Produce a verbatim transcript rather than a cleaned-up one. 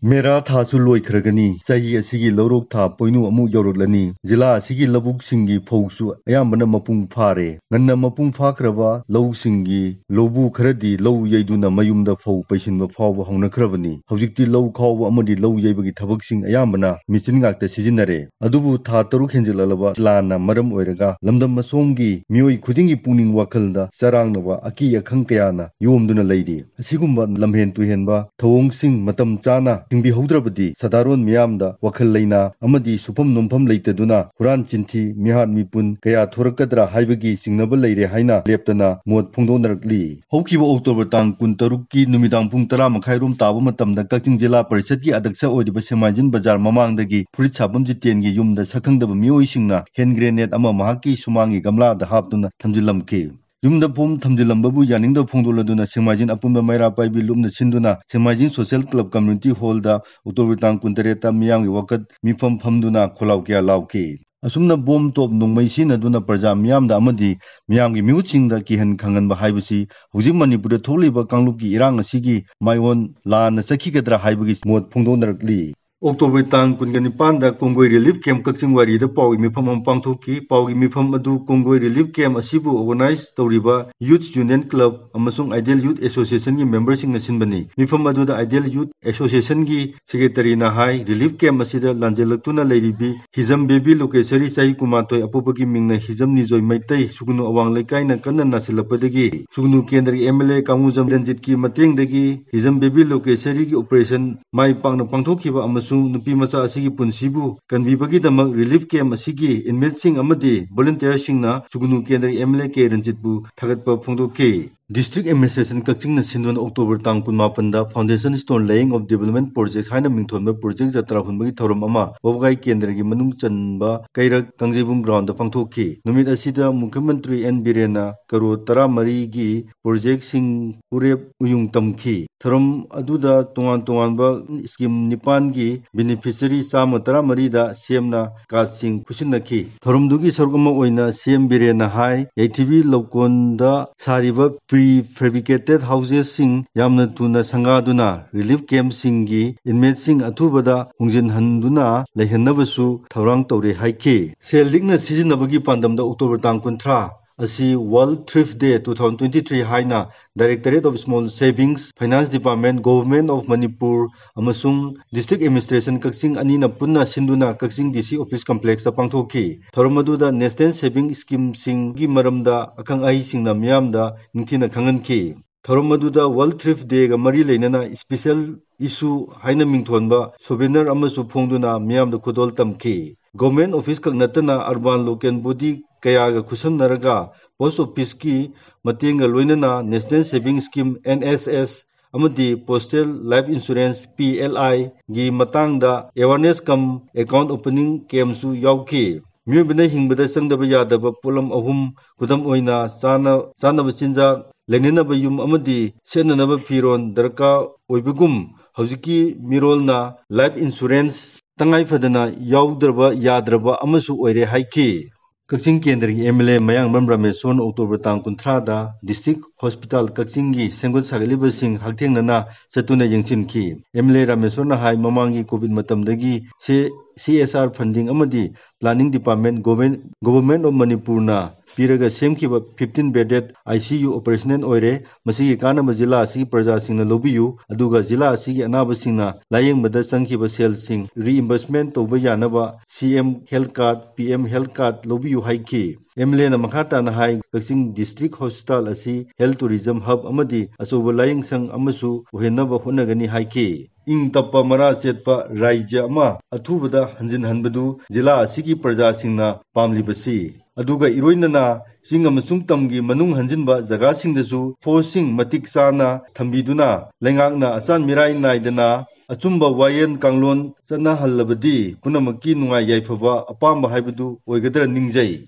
ꯃꯦꯔꯥ ꯊꯥꯁꯨ ꯂꯣꯏꯈ꯭ꯔꯒꯅꯤ꯫ ꯆꯍꯤ ꯑꯁꯤꯒꯤ ꯂꯧꯔꯣꯛ ꯊꯥ ꯄꯣꯏꯅꯨ ꯑꯃꯨꯛ ꯌꯧꯔꯛꯂꯅꯤ꯫ ꯖꯤꯂꯥ ꯑꯁꯤꯒꯤ ꯂꯧꯕꯨꯛꯁꯤꯡꯒꯤ ꯐꯧꯁꯨ ꯑꯌꯥꯝꯕꯅ ꯃꯄꯨꯡ ꯐꯥꯔꯦ꯫ ꯉꯟꯅ ꯃꯄꯨꯡ ꯐꯥꯈ꯭ꯔꯕ ꯂꯧꯁꯤꯡꯒꯤ ꯂꯧꯕꯨ ꯈꯔꯗꯤ ꯂꯧ ꯌꯩꯗꯨꯅ ꯃꯌꯨꯝꯗ ꯐꯧ ꯄꯩꯁꯤꯟꯕ ꯐꯥꯎꯕ ꯍꯧꯅꯈ꯭ꯔꯕꯅꯤ꯫ ꯍꯧꯖꯤꯛꯇꯤ ꯂꯧ ꯈꯥꯎꯕ ꯑꯃꯗꯤ ꯂꯧ ꯌꯩꯕꯒꯤ ꯊꯕꯛꯁꯤꯡ ꯑꯌꯥꯝꯕꯅ ꯃꯦꯆꯤꯟ ꯉꯥꯛꯇ ꯁꯤꯖꯤꯟꯅꯔꯦ꯫ ꯑꯗꯨꯕꯨ ꯊꯥ ꯇꯔꯨꯛ ꯍꯦꯟꯖꯤꯜꯂꯛꯂꯕ ꯂꯥꯟꯅ ꯃꯔꯝ ꯑꯣꯏꯔꯒ ꯂꯝꯗꯝ ꯑꯁꯣꯝꯒꯤ ꯃꯤꯑꯣꯏ ꯈꯨꯗꯤꯡꯒꯤ ꯄꯨꯛꯅꯤꯡ ꯋꯥꯈꯜꯗ ꯆꯔꯥꯡꯅꯕ ꯑꯀꯤ ꯑꯈꯪ ꯀꯌꯥꯅ ꯌꯣꯝꯗꯨꯅ ꯂꯩꯔꯤ꯫ ꯑꯁꯤꯒꯨꯝꯕ ꯂꯝꯍꯦꯟ ꯇꯨꯍꯦꯟꯕ ꯊꯧꯑꯣꯡꯁꯤꯡ ꯃꯇꯝ ꯆꯥꯅ ꯊꯤꯡꯕꯤꯍꯧꯗ꯭ꯔꯕꯗꯤ ꯁꯥꯗꯥꯔꯣꯟ ꯃꯤꯌꯥꯝꯗ ꯋꯥꯈꯜ ꯂꯩꯅꯥ ꯑꯃꯗꯤ ꯁꯨꯐꯝ ꯅꯣꯝꯐꯝ ꯂꯩꯇꯗꯨꯅ ꯍꯨꯔꯥꯟ ꯆꯤꯟꯊꯤ, ꯃꯤꯍꯥꯠ ꯃꯤꯄꯨꯟ ꯀꯌꯥ ꯊꯣꯔꯛꯀꯗ꯭ꯔꯥ ꯍꯥꯏꯕꯒꯤ ꯆꯤꯡꯅꯕ ꯂꯩꯔꯦ ꯍꯥꯏꯅ ꯂꯦꯞꯇꯅ ꯃꯣꯠ ꯐꯣꯡꯗꯣꯛꯅꯔꯛꯂꯤ꯫ ꯍꯧꯈꯤꯕ ꯑꯣꯛꯇꯣꯕꯔ ꯇꯥꯡ ꯀꯨꯟꯇꯔꯨꯛꯀꯤ ꯅꯨꯃꯤꯗꯥꯡ ꯄꯨꯡ ꯇꯔꯥ ꯃꯈꯥꯏꯔꯣꯝ ꯇꯥꯕ ꯃꯇꯝꯗ ꯀꯛꯆꯤꯡ ꯖꯤꯂꯥ ꯄꯔꯤꯁꯠꯀꯤ ꯑꯗꯛꯁ ꯑꯣꯏꯔꯤꯕ ꯁꯦꯡꯃꯥꯏꯖꯤꯟ ꯕꯖꯥꯔ ꯃꯃꯥꯡꯗꯒꯤ ꯐꯨꯔꯤꯠ ꯁꯥꯐꯝ ꯖꯤꯇꯦꯟꯒꯤ ꯌꯨꯝꯗ ꯁꯛꯈꯪꯗꯕ ꯃꯤꯑꯣꯏꯁꯤꯡꯅ ꯍꯦꯟ ꯒ꯭ꯔꯦꯅꯦꯗ ꯑꯃ ꯃꯍꯥꯛꯀꯤ ꯁꯨꯃꯥꯡꯒꯤ ꯒꯝꯂꯥꯗ ꯍꯥꯞꯇꯨꯅ ꯊꯝꯖꯤꯜꯂꯝꯈꯤ꯫ ꯌꯨꯝꯗ ꯐꯣꯝ ꯊꯝꯖꯤꯜꯂꯝꯕꯕꯨ ꯌꯥꯅꯤꯡꯗꯕ ꯐꯣꯡꯗꯣꯛꯂꯗꯨꯅ ꯁꯦꯡꯃꯥꯏꯖꯤꯟ ꯑꯄꯨꯟꯕ ꯃꯩꯔꯥ ꯄꯥꯏꯕꯤ ꯂꯨꯞꯅ ꯁꯤꯟꯗꯨꯅ ꯁꯦꯡꯃꯥꯏꯖꯤꯟ ꯁꯣꯁꯦꯜ ꯀ꯭ꯂꯕ ꯀꯝꯃ꯭ꯌꯨꯅꯤꯇꯤ ꯍꯣꯜꯗ ꯑꯣꯛꯇꯣꯕꯔ ꯇꯥꯡ ꯀꯨꯟꯇꯔꯦꯠꯇ ꯃꯤꯌꯥꯝꯒꯤ ꯋꯥꯀꯠ ꯃꯤꯐꯝ ꯐꯝꯗꯨꯅ ꯈꯣꯜꯂꯥꯎ ꯀꯌꯥ ꯂꯥꯎꯈꯤ꯫ ꯑꯁꯨꯝꯅ ꯕꯣꯝ ꯇꯣꯞ ꯅꯣꯡꯃꯩ ꯁꯤꯖꯤꯟꯅꯗꯨꯅ ꯄ꯭ꯔꯖꯥ ꯃꯤꯌꯥꯝꯗ ꯑꯃꯗꯤ ꯃꯤꯌꯥꯝꯒꯤ ꯃꯤꯍꯨꯠꯁꯤꯡꯗ ꯀꯤꯍꯟ ꯈꯪꯍꯟꯕ ꯍꯥꯏꯕꯁꯤ ꯍꯧꯖꯤꯛ ꯃꯅꯤꯄꯨꯔꯗ ꯊꯣꯛꯂꯤꯕ ꯀꯥꯡꯂꯨꯞꯀꯤ ꯏꯔꯥꯡ ꯑꯁꯤꯒꯤ ꯃꯥꯏꯑꯣꯟ ꯂꯥꯟꯅ ꯆꯠꯈꯤꯒꯗ꯭ꯔꯥ ꯍꯥꯏꯕꯒꯤ ꯃꯣꯠ ꯐꯣꯡꯗꯣꯛꯅꯔꯛꯂꯤ꯫ ꯑꯣꯛꯇꯣꯕꯔ ꯇꯥꯡ ꯀꯨꯟꯒ ꯅꯤꯄꯥꯟꯗ ꯀꯣꯡꯒꯣꯏ ꯔꯤꯂꯤꯐ ꯀꯦꯝꯞ ꯀꯛꯆꯤꯡ ꯋꯥꯏꯔꯤꯗ ꯄꯥꯎꯒꯤ ꯃꯤꯐꯝ ꯑꯃ ꯄꯥꯡꯊꯣꯛꯈꯤ꯫ ꯄꯥꯎꯒꯤ ꯃꯤꯐꯝ ꯑꯗꯨ ꯀꯣꯡꯒꯣꯏ ꯔꯤꯂꯤꯐ ꯀꯦꯝꯞ ꯑꯁꯤꯕꯨ ꯑꯣꯔꯒꯅꯥꯏꯖ ꯇꯧꯔꯤꯕ ꯌꯨꯠ ꯌꯨꯅꯤꯌꯟ ꯀ꯭ꯂꯕ ꯑꯃꯁꯨꯡ ꯑꯥꯏꯗꯤꯌꯦꯜ ꯌꯨꯠ ꯑꯦꯁꯣꯁꯤꯌꯦꯁꯟꯒꯤ ꯃꯦꯝꯕꯔꯁꯤꯡꯅ ꯁꯤꯟꯕꯅꯤ꯫ ꯃꯤꯐꯝ ꯑꯗꯨꯗ ꯑꯥꯏꯗꯤꯌꯦꯜ ꯌꯨꯠ ꯑꯦꯁꯣꯁꯤꯌꯦꯁꯟꯒꯤ ꯁꯦꯀ꯭ꯔꯦꯇꯔꯤꯅ ꯍꯥꯏ, ꯔꯤꯂꯤꯐ ꯀꯦꯝꯞ ꯑꯁꯤꯗ ꯂꯥꯟꯖꯦꯜꯂꯛꯇꯨꯅ ꯂꯩꯔꯤꯕꯤ ꯍꯤꯖꯝ ꯕꯦꯕꯤ ꯂꯣꯀꯦꯁꯔꯤ, ꯆꯍꯤ ꯀꯨꯟꯃꯥꯊꯣꯏ, ꯑꯄꯣꯛꯄꯒꯤ ꯃꯤꯡꯅ ꯍꯤꯖꯝ ꯅꯤꯖꯣꯏ ꯃꯩꯇꯩ, ꯁꯨꯒꯅꯨ ꯑꯋꯥꯡ ꯂꯩꯀꯥꯏꯅ ꯀꯟꯅ ꯅꯥꯁꯤꯜꯂꯛꯄꯗꯒꯤ ꯁꯨꯒꯅꯨ ꯀꯦꯟꯗ꯭ꯔꯒꯤ ꯑꯦꯝ ꯑꯦꯜ ꯑꯦ ꯀꯥꯡꯉꯨꯖꯝ ꯔꯟꯖꯤꯠꯀꯤ ꯃꯇꯦꯡꯗꯒꯤ ꯍꯤꯖꯝ ꯕꯦꯕꯤ ꯂꯣꯀꯦꯁꯔꯤꯒꯤ ꯑꯣꯄꯔꯦꯁꯟ ꯃꯥꯏ ꯄꯥꯛꯅ ꯄꯥꯡꯊꯣꯛꯈꯤꯕ ꯑꯃꯁꯨꯡ ꯅꯨꯄꯤ ꯃꯆꯥ ꯑꯁꯤꯒꯤ ꯄꯨꯟꯁꯤꯕꯨ ꯀꯟꯕꯤꯕꯒꯤꯗꯃꯛ ꯔꯤꯂꯤꯐ ꯀꯦꯝꯞ ꯑꯁꯤꯒꯤ ꯏꯟꯃꯦꯠꯁꯤꯡ ꯑꯃꯗꯤ ꯚꯣꯂꯨꯟꯇꯤꯌꯔꯁꯤꯡꯅ ꯁꯨꯒꯅꯨ ꯀꯦꯟꯗ꯭ꯔꯒꯤ ꯑꯦꯝ ꯑꯦꯜ ꯑꯦ ꯀꯦ ꯔꯟꯖꯤꯠꯄꯨ ꯊꯥꯒꯠꯄ ꯐꯣꯡꯗꯣꯛꯈꯤ꯫ ꯗꯤꯁꯇ꯭ꯔꯤꯛ ꯑꯦꯗꯃꯤꯅꯤꯁꯇ꯭ꯔꯦꯁꯟ ꯀꯛꯆꯤꯡꯅ ꯁꯤꯟꯗꯨꯅ ꯑꯣꯛꯇꯣꯕꯔ ꯇꯥꯡ ꯀꯨꯟꯃꯥꯄꯟꯗ Foundation Stone Laying of Development Project ꯍꯥꯏꯅ ꯃꯤꯡꯊꯣꯟꯕ ꯄ꯭ꯔꯣꯖꯦꯛ ꯖꯇ꯭ꯔꯥ ꯍꯨꯟꯕꯒꯤ ꯊꯧꯔꯝ ꯑꯃ ꯋꯥꯕꯒꯥꯏ ꯀꯦꯟꯗ꯭ꯔꯒꯤ ꯃꯅꯨꯡ ꯆꯟꯕ ꯀꯩꯔꯛ ꯀꯥꯡꯖꯩꯕꯨꯡ ꯒ꯭ꯔꯥꯎꯟꯗ ꯄꯥꯡꯊꯣꯛꯈꯤ꯫ ꯅꯨꯃꯤꯠ ꯑꯁꯤꯗ ꯃꯨꯈ꯭ꯌ ꯃꯟꯇ꯭ꯔꯤ ꯑꯦꯟ ꯕꯤꯔꯦꯟꯅ ꯀꯔꯣꯔ ꯇꯔꯥꯃꯔꯤꯒꯤ ꯄ꯭ꯔꯣꯖꯦꯛꯁꯤꯡ ꯎꯔꯦꯞ ꯎꯌꯨꯡ ꯇꯝꯈꯤ꯫ ꯊꯧꯔꯝ ꯑꯗꯨꯗ ꯇꯣꯉꯥꯟ ꯇꯣꯉꯥꯟꯕ ꯁ꯭ꯀꯤꯝ ꯅꯤꯄꯥꯟꯒꯤ ꯕꯦꯅꯤꯐꯤꯁꯔꯤ ꯆꯥꯝꯃ ꯇꯔꯥꯃꯔꯤꯗ ꯁꯦꯝꯅ ꯀꯥꯔꯗꯁꯤꯡ ꯈꯨꯠꯁꯤꯟꯅꯈꯤ꯫ ꯊꯧꯔꯝꯗꯨꯒꯤ ꯁꯔꯨꯛ ꯑꯃ ꯑꯣꯏꯅ ꯁꯤ ꯑꯦꯝ ꯕꯤꯔꯦꯟꯅ ꯍꯥꯏ, ꯌꯥꯏꯊꯤꯕꯤ ꯂꯧꯀꯣꯟꯗ ꯁꯥꯔꯤꯕ prefabricated housesꯁꯤꯡ ꯌꯥꯝꯅ ꯊꯨꯅ ꯁꯪꯒꯥꯗꯨꯅ relief campꯁꯤꯡꯒꯤ inmateꯁꯤꯡ ꯑꯊꯨꯕꯗ ꯍꯣꯡꯖꯤꯟꯍꯟꯗꯨꯅ ꯂꯩꯍꯟꯅꯕꯁꯨ ꯊꯧꯔꯥꯡ ꯇꯧꯔꯦ ꯍꯥꯏꯈꯤ꯫ ꯁꯦꯜ ꯂꯤꯛꯅ ꯁꯤꯖꯤꯟꯅꯕꯒꯤ ꯄꯥꯟꯗꯝꯗ October ꯇꯥꯡ ꯀꯨꯟꯊ꯭ꯔꯥ ꯑꯁꯤ World Thrift Day two thousand twenty-three ꯍꯥꯏꯅ Directorate of Small Savings, Finance Department, Government of Manipur ꯑꯃꯁꯨꯡ District Administration ꯀꯛꯆꯤꯡ ꯑꯅꯤꯅ ꯄꯨꯟꯅ ꯁꯤꯟꯗꯨꯅ ꯀꯛꯆꯤꯡ DC office complexꯇ ꯄꯥꯡꯊꯣꯛꯈꯤ꯫ ꯊꯧꯔꯝ ꯑꯗꯨꯗ National Saving Schemeꯁꯤꯡꯒꯤ ꯃꯔꯝꯗ ꯑꯈꯪ ꯑꯍꯩꯁꯤꯡꯅ ꯃꯤꯌꯥꯝꯗ ꯅꯤꯡꯊꯤꯅ ꯈꯪꯍꯟꯈꯤ꯫ ꯊꯧꯔꯝ ꯑꯗꯨꯗ World Thrift Dayꯒ ꯃꯔꯤ ꯂꯩꯅꯅ special issue ꯍꯥꯏꯅ ꯃꯤꯡꯊꯣꯟꯕ souvenir ꯑꯃꯁꯨ ꯐꯣꯡꯗꯨꯅ ꯃꯤꯌꯥꯝꯗ ꯈꯨꯗꯣꯜ ꯇꯝꯈꯤ꯫ Government office ꯈꯛ ꯅꯠꯇꯅ urban local body ꯀꯌꯥꯒ ꯈꯨꯠꯁꯝꯅꯔꯒ post officeꯀꯤ ꯃꯇꯦꯡꯒ ꯂꯣꯏꯅꯅ National Saving Scheme, NSS, ꯑꯃꯗꯤ Postal Life Insurance, PLIꯒꯤ ꯃꯇꯥꯡꯗ awareness cum account opening campꯁꯨ ꯌꯥꯎꯈꯤ꯫ ꯃꯤꯑꯣꯏꯕꯅ ꯍꯤꯡꯕꯗ ꯆꯪꯗꯕ ꯌꯥꯗꯕ ꯄꯣꯠꯂꯝ ꯑꯍꯨꯝ, ꯈꯨꯗꯝ ꯑꯣꯏꯅ ꯆꯥꯅ-, ꯆꯥꯅꯕ ꯆꯤꯟꯖꯥꯛ, ꯂꯩꯅꯅꯕ ꯌꯨꯝ ꯑꯃꯗꯤ ꯁꯦꯠꯅꯅꯕ ꯐꯤꯔꯣꯜ ꯗꯔꯀꯥꯔ ꯑꯣꯏꯕꯒꯨꯝ, ꯍꯧꯖꯤꯛꯀꯤ ꯃꯤꯔꯣꯜꯅ life insurance ꯇꯉꯥꯏ ꯐꯗꯅ ꯌꯥꯎꯗ꯭ꯔꯕ ꯌꯥꯗ꯭ꯔꯕ ꯑꯃꯁꯨ ꯑꯣꯏꯔꯦ ꯍꯥꯏꯈꯤ꯫ ꯀꯛꯆꯤꯡ ꯀꯦꯟꯗ꯭ꯔꯒꯤ MLA ꯃꯌꯥꯡꯕꯝ ꯔꯥꯃꯦꯁꯣꯔꯅ October ꯇꯥꯡ ꯀꯨꯟꯊ꯭ꯔꯥꯗ District Hospital ꯀꯛꯆꯤꯡꯒꯤ ꯁꯦꯝꯒꯠ ꯁꯥꯒꯠꯂꯤꯕꯁꯤꯡ ꯍꯛꯊꯦꯡꯅꯅ ꯆꯠꯇꯨꯅ ꯌꯦꯡꯁꯤꯟꯈꯤ꯫ MLA ꯔꯥꯃꯦꯁꯣꯔꯅ ꯍꯥꯏ, ꯃꯃꯥꯡꯒꯤ COVID ꯃꯇꯝꯗꯒꯤ ꯁꯤ-, CSR funding ꯑꯃꯗꯤ Planning Department, Government, Government of ꯃꯅꯤꯄꯨꯔꯅ ꯄꯤꯔꯒ ꯁꯦꯝꯈꯤꯕ fifteen bedded ICU operational ꯑꯣꯏꯔꯦ꯫ ꯃꯁꯤꯒꯤ ꯀꯥꯟꯅꯕ ꯖꯤꯂꯥ ꯑꯁꯤꯒꯤ ꯄ꯭ꯔꯖꯥꯁꯤꯡꯅ ꯂꯧꯕꯤꯌꯨ, ꯑꯗꯨꯒ ꯖꯤꯂꯥ ꯑꯁꯤꯒꯤ ꯑꯅꯥꯕꯁꯤꯡꯅ ꯂꯥꯌꯦꯡꯕꯗ ꯆꯪꯈꯤꯕ ꯁꯦꯜꯁꯤꯡ reimbursement ꯇꯧꯕ ꯌꯥꯅꯕ CM Health Card, PM Health Card ꯂꯧꯕꯤꯌꯨ ꯍꯥꯏꯈꯤ꯫ MLAꯅ ꯃꯈꯥ ꯇꯥꯅ ꯍꯥꯏ, ꯀꯛꯆꯤꯡ District Hospital ꯑꯁꯤ health tourism hub ꯑꯃꯗꯤ ꯑꯆꯧꯕ ꯂꯥꯌꯦꯡꯁꯪ ꯑꯃꯁꯨ ꯑꯣꯏꯍꯟꯅꯕ ꯍꯣꯠꯅꯒꯅꯤ ꯍꯥꯏꯈꯤ꯫ ꯏꯪ ꯇꯞꯄ ꯃꯔꯥ ꯆꯦꯠꯄ ꯔꯥꯖ꯭ꯌ ꯑꯃ ꯑꯊꯨꯕꯗ ꯍꯟꯖꯤꯟꯍꯟꯕꯗꯨ ꯖꯤꯂꯥ ꯑꯁꯤꯒꯤ ꯄ꯭ꯔꯖꯥꯁꯤꯡꯅ ꯄꯥꯝꯂꯤꯕꯁꯤ, ꯑꯗꯨꯒ ꯏꯔꯣꯏꯅꯅ ꯆꯤꯡ ꯑꯃꯁꯨꯡ ꯇꯝꯒꯤ ꯃꯅꯨꯡ ꯍꯟꯖꯤꯟꯕ ꯖꯒꯥꯁꯤꯡꯗꯁꯨ forceꯁꯤꯡ ꯃꯇꯤꯛ ꯆꯥꯅ ꯊꯝꯕꯤꯗꯨꯅ ꯂꯩꯉꯥꯛꯅ ꯑꯆꯥꯟ ꯃꯤꯔꯥꯏ ꯅꯥꯏꯗꯅ ꯑꯆꯨꯝꯕ ꯋꯥꯌꯦꯜ ꯀꯥꯡꯂꯣꯟ ꯆꯠꯅꯍꯜꯂꯕꯗꯤ ꯄꯨꯝꯅꯃꯛꯀꯤ ꯅꯨꯡꯉꯥꯏ ꯌꯥꯏꯐꯕ ꯑꯄꯥꯝꯕ ꯍꯥꯏꯕꯗꯨ ꯑꯣꯏꯒꯗ꯭ꯔꯥ ꯅꯤꯡꯖꯩ꯫